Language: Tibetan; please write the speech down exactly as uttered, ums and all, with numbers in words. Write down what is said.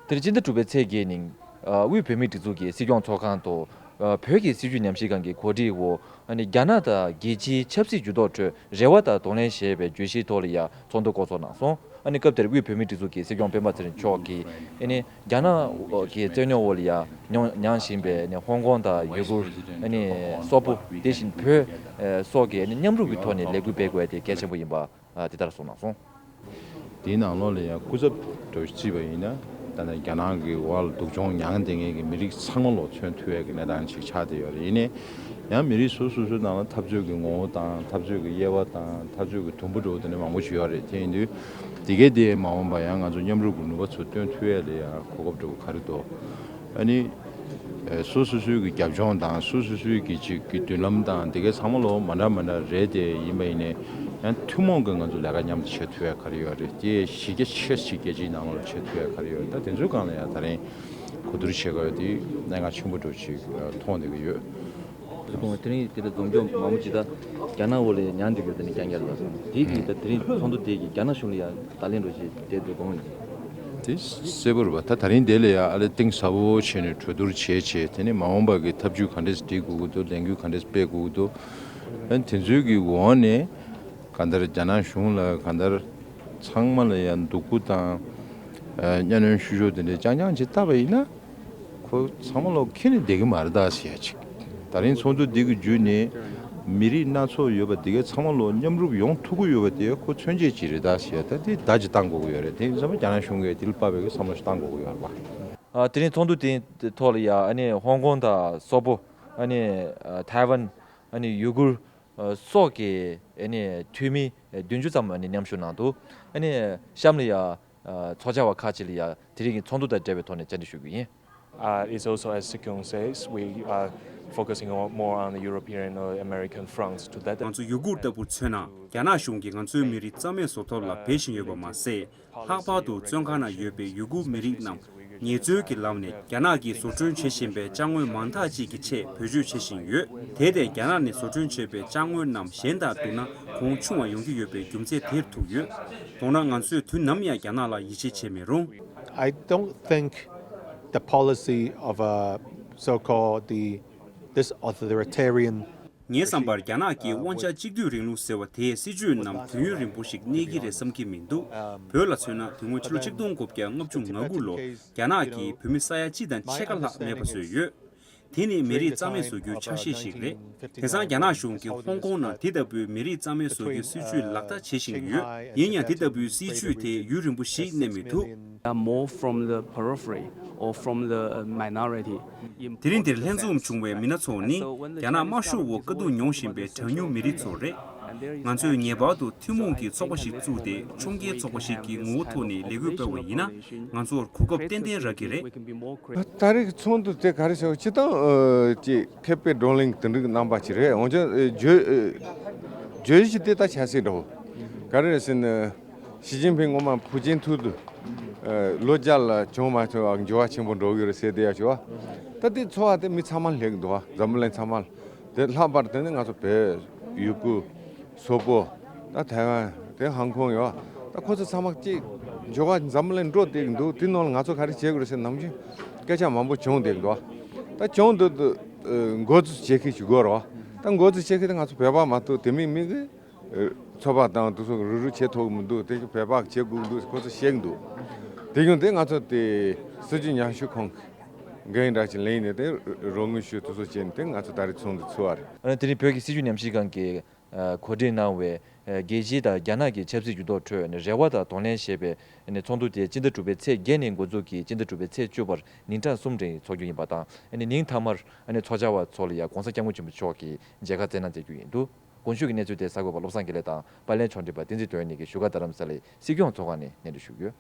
དེར་སྤྱི་ཟླ་དྲུག་པའི་ཚེས་བརྒྱད་ཉིན། ཨ། དབུས་བོད་མིའི་སྒྲིག་འཛུགས་ཀྱི་སྲིད་སྐྱོང་ཚོགས་ཁང་དུ། ཨ། བོད་ཀྱི་སྲིད་བྱུས་ཉམས་ཞིབ་ཁང་གི་གོ་སྒྲིག་འོག་ཨ་ནི་རྒྱ་ནག་དང་རྒྱལ་སྤྱིའི་ཆབ་སྲིད་འགྱུར་ལྡོག་ཁྲོད་རེ་བ་དང་གདོང་ལེན་ཞེས་པའི་བརྗོད་གཞིའི་ཐོག་ལ་ཡང་ཚོགས་འདུ་བསྐོང་ཚོགས་གནང་སོང་། ཨ་ནི་སྐབས་དེར་དབུས་བོད་མིའི་སྒྲིག་འཛུགས་ཀྱི་སྲིད་སྐྱོང་སྤེན་པ་ཚེ་རིང་མཆོག་གིས་ཨ་ནི་རྒྱ་ནག་གི་བཙན་གནོན་འོག་ལ་ཡང་མྱོང་མྱངས་བཞིན་པའི་ཨ་ནི་ཧོང་ཀོང་དང་ཡུ་གུར། ཨ་ནི་སོག་པོ། དེ་བཞིན་བོད་སོགས་ཀྱི་ཨ་ནི་མཉམ་རུབ་ཀྱི་ཐོག་ནས་ལས་འགུལ་སྤེལ་དགོས་དེ་གལ་ཆེན་པོ་ཡིན་པ། ཨ། དེ་ལྟར་གསུངས་གནང་སོང་། དེའི་ནང་ལོགས་ལ་ཡང་སྐུ་ཚབ་འདྲ་བོ་ཞིག་བརྩིས་པ་ཡིན་ན། ད་ནི་རྒྱ་ནག་གི་འོག་ལ་སྡུག་སྦྱོང་མྱངས་བསྡད་མཁན་གྱི་མི་རིགས་ཚང་མ་ལོག་མཚོན་ཐུབ་ཡག་གི་གནས་སྟངས་ཅིག་ཆགས་བསྡད་ཡོད་རེད། ཡིན་ནའི་ཡང་མི་རིགས་སོ་སོ་སོའི་ནང་ལ་འཐབ་རྩོད་ཀྱི་ངོ་བོ་དང་འཐབ་རྩོད་ཀྱི་དབྱེ་བ་དང་འཐབ་རྩོད་ཀྱི་དུམ་བུ་འདྲ་བོ་དེ་འདྲ་མང་པོ་ཞིག་ཡོད་རེད། དེ་ཡིན་དུས་དེ་གའི་དེ་མ་འོངས་པ་ཡང་ང་ཚོ་མཉམ་རུབ་ཀྱི་ནུས་པ་ཚོ་བཏོན་ཐུབ་ཡག་ལ་ཡང་གོ་སྐབས་འདྲ་བོ་ག་རེ་འདུག་ཨ་ནི། ཨེ། སོ་སོ་སོའི་གི་རྒྱབ་ལྗོངས་དང་སོ་སོ་སོའི་གི་ཅིག་གི་མདུན་ལམ་དང་དེ་གའི་ཚང་མ་ལོ་མ་འདྲ་མ་འདྲ་རེད། དེ་ཡིན་པ་ཡིན་ནའི་ཡང་ཐུན་མོང་གི་ང་ཚོ་ལས་ཀ་མཉམ་དུ་བྱེད་ཐུབ་ཡ་ག་རེ་ཡོད་རེད། དེ་གཞི་རྒྱ་ཆེ་ཞིག་རྒྱལ་སྤྱིའི་ནང་ལ་བྱེད་ཐུབ་ཡ་ག་རེ་ཡོད་རེད། ད་དེ་ཚོའི་སྒང་ལ་ཡང་ད་རིང་གོ་བསྡུར་བྱེད་དགོས་ཡ་དེ་གནད་འགག་ཆེན་པོ་འདྲ་ཅིག་མཐོང་བསྡད་ཀྱི་ཡོད། དེ་དུས་དེ་རིང་དེ་འདྲ་འཛོམས་སྐྱོང་མང་པོ་ཅིག་ད་རྒྱ་ནག་འོག་ལ་མྱངས་འདུག་ཡོད། དེ་ནི་རྐྱང་རྐྱང་རེད། དེ་གི་ད་དེ་རིང་ཚོགས་འདུ་དེ་གི་རྒྱ་ནག་གཞུང་ལ་ཡང་བརྡ་ལན་འདྲ་ཞིག་དེ་ཚོ་དགོངས་ཡོད། དེ་གསལ་པོ་རེད་པ། ད་ད་རིང་དེ་ལ་ཡང་ཨ་ལེ་གཏིང་ཟབ་པོ་བྱས་ནས་གྲོས་བསྡུར་བྱས་བྱས། དེ་ནས་མ་འོངས་པ་གི་འཐབ་ཇུས་ག་འདྲས་སྒྲིག་དགོས་ཀྱི་འདུག་ལས་འགུལ་ག་འདྲས་སྤེལ་དགོས་ཀྱི་འདུག་ཨ་ནི་དེ་ཚོའི་གི་འོག་ནས་གང་ལྟར་རྒྱ་ནག་གཞུང་ལ་གང་ལྟར་ཚང་མ་ལ་ཡང་སྡུག་པོ་དང་། ཨ། གཉའ་གནོན་ཤུགས་ཤོས་དེ་འདྲས་རྐྱང་རྐྱང་ཅིག་བཏབ་པ་ཡིན་ན། ཁོ་ཚང་མ་ལོག་འཁྱེར་ནས་བསྡད་ཀྱི་མ་རེད་ད་ཟེར་ཡ་ཅིག་ད་རིང་ཚོགས་འདུ་འདི་གི་བརྒྱུད་ནས་མི་རིགས་སྣ་ཚོགས་ཡོད་པ་དེ་གའི་ཚང་མ་ལོག་མཉམ་རུབ་ཡོང་ཐུབ་ཀྱི་ཡོད་པ་དེ་ཁོ་མཚོན་བྱེད་ཅིག་རེད་ད་ཟེར་ཡ། ད་དེ་བརྡ་ཅིག་བཏང་དགོས་ཀྱི་ཡོད་རེད། དེ་ཡིན་ཙང་རྒྱ་ནག་གཞུང་གིས་དེ་ལ་དཔག་པའི་བསམ་བློ་ཞིག་བཏང་དགོས་ཀྱི་ཡོད་རེད་པ། ཨ། དེ་རིང་ཚོགས་འདུ་དེའི་ཐོག་ལ་ཡ་ཨ་ནི་ཧོང་ཀོང་དང་སོག་པོ། ཨ་ནི་ཐའེ་ཝན། ཨ་ནི་ཡུ་གུར། ཨ། སོགས་ཀྱི་ཨ་ནི་འཐུས་མི་བདུན་ཅུ་ཙམ་ཨ་ནི་མཉམ་ཞུགས་གནང་འདུག་ཨ་ནི་གཤམ་ལ་ཡ། ཨ། ཚོགས་བཅར་བ་ཁག་ཅིག་ལ་ཡ་དེ་རིང་གི་ཚོགས་འདུ་དང་འབྲེལ་བའི་ཐོག་ནས་བཅར་འདྲི་ཞུ་རྒྱུ་ཡིན། Uh, it's also, as Seok Kyung says, we are focusing on more on the European or American fronts to that. ང་ཚོ་ཡུ་གུར་ལྟ་བུར་མཚོན་ན། རྒྱ་ནག་གཞུང་གིས་ང་ཚོའི་མི་རིགས་རྩ་མེད་བཟོ་ཐབས་ལ་འབད་བཞིན་ཡོད་པ་མ་ཟད། ལྷག་པར་དུ་བཙོན་ཁང་ན་ཡོད་པའི་ཡུ་གུར་མི་རིགས་རྣམས་ངལ་རྩོལ་གྱི་ལམ་ནས་རྒྱ་ནག་གིས་བཟོ་སྐྲུན་བྱེད་བཞིན་པའི་ཅ་དངོས་མང་དག་ཅིག་གི་ཆེད་བེད་སྤྱོད་བྱེད་བཞིན་ཡོད། དེ་ལྟའི་རྒྱ་ནག་ནས་བཟོ་སྐྲུན་བྱས་པའི་ཅ་དངོས་རྣམས་གཞན་དང་བསྡུར་ན་གོང་ཆུང་བ་ཡོང་གི་ཡོད་པའི་རྒྱུ་མཚན་དེར་ཐུག་ཡོད། མདོར་ན་ང་ཚོས་དུས་ནམ་ཡང་རྒྱ་ནག་ལ་ཡིད་ཆེས་བྱེད་མི་རུང་། I don't think the policy of, uh, so-called the, this authoritarian ངའི་བསམ་པར་རྒྱ་ནག་གིས་དབང་ཆ་གཅིག་སྡུད་རིང་ལུགས་ཟེར་བ་དེའི་སྲིད་བྱུས་རྣམས་དུས་ཡུན་རིང་པོ་ཞིག་གནས་ཀྱི་རེད་བསམ་གྱི་མི་འདུག་བོད་ལ་མཚོན་ན་དེ་སྔོན་ཕྱི་ལོ་ཆིག་སྟོང་དགུ་བརྒྱ་ལྔ་བཅུ་ང་དགུ་ལོར་རྒྱ་ནག་གིས་བོད་མི་ས་ཡ་གཅིག་དང་ཕྱེད་ཀ་ལྷག་མེད་པ་བཟོས་ཡོད། དེ་ནི་མི་རིགས་རྩ་མེད་བཟོ་རྒྱུའི་ཆ་ཤས་ཤིག་རེད། དེང་སང་རྒྱ་ནག་གཞུང་གིས་ཧོང་ཀོང་ནང་དེ་ལྟ་བུའི་མི་རིགས་རྩ་མེད་བཟོ་རྒྱུའི་སྲིད་བྱུས་ལག་བསྟར་བྱེད་བཞིན་ཡོད། ཡིན་ཡང་དེ་ལྟ་བུའི་སྲིད་བྱུས་དེ་ཡུན་རིང་པོ་ཞིག་གནས་མི་ཐུབ། Are more from the periphery or from the minority. དེ་རིང་འདིར་ལྷན་འཛོམས་བྱུང་བའི་མི་སྣ་ཚོ་ནི་རྒྱ་ནག་དམར་ཤོག་འོག་དཀའ་སྡུག་མྱོང་བཞིན་པའི་གྲངས་ཉུང་མི་རིགས་ཚོ་རེད། ང་ཚོས་ངེས་པར་དུ་ཐུན་མོང་གི་ཚོགས་པ་ཞིག་བཙུགས་ཏེ་ཁྲོམ་སྐྱེལ་ཚོགས་པ་ཞིག་གི་ངོ་བོ་ཐོག་ནས་ལས་འགུལ་སྤེལ་བ་ཡིན་ན་ང་ཚོར་གོ་སྐབས་ཏན་ཏན་རག་གི་རེད། ད་རེས་ཀྱི་ཚོགས་འདུ་དེ་ག་རེ་ཟེར་བ་སྤྱིར་བཏང་ཨ་ཅིག་མཁས་པའི་བགྲོ་གླེང་དེ་འདྲའི་རྣམ་པ་ཅིག་རེད། འོན་ཀྱང་ཨ་བརྗོད་ཨ་བརྗོད་གཞི་དེ་ད་ཆབ་སྲིད་འདྲ་བོ་ག་རེ་རེད་ཟེར་ན། ཞི་ཅིན་ཕིང་སྔོན་མ་ཕུའུ་ཅིན་ཐུ་དུ་ཨ་ལོ་བརྒྱ་ལ་བྱུང་མ་ཐུབ་པ་འགྱུར་བ་ཆེན་པོ་འགྲོ་གི་རེད་ཟེར་བསྡད་ཡ་ཅིག་བ། ད་དེ་ཚོར་བ་དེ་མི་ཚང་མ་ལ་སླེབས་ཀྱི་འདུག་བ། འཛམ་བུ་གླིང་ཚང་མ་ལ། དེ་ལྷག་པར་དུ་ནི་ང་ཚོ་བོད། ཡུ་གུར། སོག་པོ། ད་ཐའེ་ཝན། དེ་ཧང་ཀོང་ཡོད། ད་ཁོ་ཚོ་ཚང་མ་གཅིག་འགྱུར་བ་འཛམ་བུ་གླིང་འགྲོ་བསྡད་ཀྱི་འདུག་དེ་ནང་ལ་ང་ཚོ་ག་རེ་བྱེད་དགོས་རེད་ཟེར་ནམ་རྒྱུན་སྐད་ཆ་མང་པོ་བྱུང་བསྡད་ཀྱི་འདུག་ད་བྱུང་འདུག་འདུག་འགོ་འཛུགས་བྱེད་མཁན་ཞིག་དགོས་རེད་བ། ད་འགོ་འཛུགས་བྱེད་མཁན་དེ་ང་ཚོ་བོད་པ་མ་གཏོགས་དེ་མིན་མི་གི་ཚོགས་པ་དང་དེ་ཚོ་རུག་རུག་བྱེད་ཐུབ་ཀྱི་མི་འདུག་དེ་བོད་པ་བྱེད་དགོས་ཀྱི་འདུག་ཁོ་ཚོ་བཤད་ཀྱི་འདུག་དེ་བྱུང་དེ་ང་ཚོ་དེ་སྲིད་བྱུས་ཉམས་ཞིབ་ཁང་གི་འགན་འདྲ་ཅིག་ལེན་ནས་དེ་རོགས་དངུལ་ཞུ་དེ་ཚོ་བྱས་ནས་དེ་ང་ཚོ་ད་རེས་ཚོགས་འདུ་ཚུགས་པ་རེད། ཨ་ནི་དེ་རིང་བོད་ཀྱི་སྲིད་བྱུས་ཉམས་ཞིབ་ཁང་གི་གོ་སྒྲིག་གནང་བའི་རྒྱལ་སྤྱིའི་དང་རྒྱ་ནག་གི་ཆབ་སྲིད་འགྱུར་ལྡོག་ཁྲོད་རེ་བ་དང་གདོང་ལེན་ཞེས་པའི་ཚོགས་འདུ་དེ་སྤྱི་ཟླ་དྲུག་པའི་ཚེས་བརྒྱད་ནས་འགོ་འཛུགས་ཀྱིས་སྤྱི་ཟླ་དྲུག་པའི་ཚེས་བཅུ་བར་ཉིན་གྲངས་གསུམ་རིང་འཚོགས་རྒྱུ་ཡིན་པ་དང་། ཉིན་མཐའ་མར་ཚོགས་བཅར་བ་ཚོ་ལ་ཡང་༸གོང་ས་༸སྐྱབས་མགོན་ཆེན་པོ་མཆོག་གིས་མཇལ་ཁ་བསྩལ་གནང་མཛད་རྒྱུ་ཡིན་འདུག་གོང་ཞུས་ཀྱི་གནས་ཚུལ་དེ་གསར་འགོད་པ་བློ་བཟང་དགེ་ལེགས་དང་པར་ལེན་ཕྱོགས་སྒྲིག་པ་བསྟན་འཛིན་དོན་གཉིས་ཀྱིས་བཞུགས་སྒར་རྡ་རམ་ས་ལའི་སྲིད་སྐྱོང་ཚོགས་ཁང་ནས་སྙན་སྒྲོན་ཞུས་ཡོད།